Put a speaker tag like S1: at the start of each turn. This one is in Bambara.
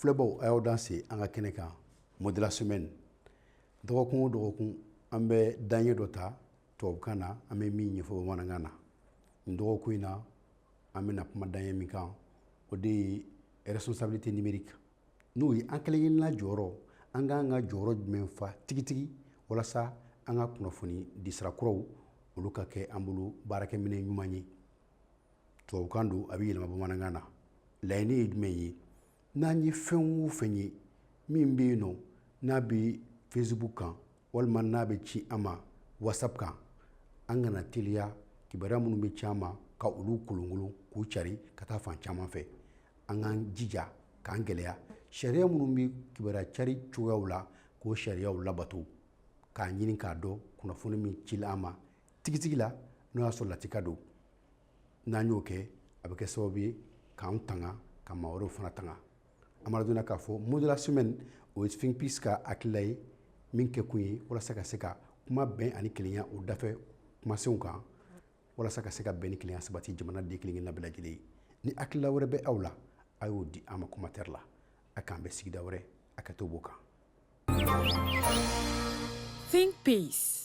S1: Filɛbaw, a y'aw danse an ka kɛnɛ kan, mot de la semaine. Dɔgɔkun o dɔgɔkun, an bɛ daɲɛ dɔ ta tubabukan na, an bɛ min ɲɛfɔ bamanankan na. Nin dɔgɔkun in na, an bɛna kuma daɲɛ min kan, o de ye responsabilité numérique, n'o ye an kelenkelenna jɔyɔrɔ, an k'an ka jɔyɔrɔ jumɛn fa tigitigi walasa an ka kunnafoni disira kuraw, olu ka kɛ an bolo baarakɛminɛ ɲuman ye. Tubabukan don, a bɛ yɛlɛma bamanankan na. Laɲini ye jumɛn ye? N'an ye fɛn o fɛn ye min bɛ yen nɔ, n'a bɛ Facebook kan walima n'a bɛ ci an ma WhatsApp kan, an kana teliya kibaruya minnu bɛ ci an ma ka olu kolonkolon k'u cari ka taa fan caman fɛ. An k'an jija k'an gɛlɛya sariya minnu bɛ kibaruya cari cogoyaw la, k'o sariyaw labato, k'a ɲini k'a dɔn kunnafoni min cila an ma tigitigi la, n'o y'a sɔrɔ latika don. N'an y'o kɛ, a bɛ kɛ sababu ye k'an tanga, ka maa wɛrɛw fana tanga. An b'a dɔn k'a fɔ mot de la semaine, o ye Think Peace ka hakilila ye min kɛ kun ye walasa ka se ka kuma bɛn ani kelenya o dafɛ kumasenw kan, walasa ka se ka bɛn ni kelenya sabati jamana den kelen kelenna bɛɛ lajɛlen ye. Ni hakilila wɛrɛ bɛ aw la, a y'o di an ma commentaire la. A k'an bɛn sigida wɛrɛ, a ka to b'o kan.
S2: Think Peace.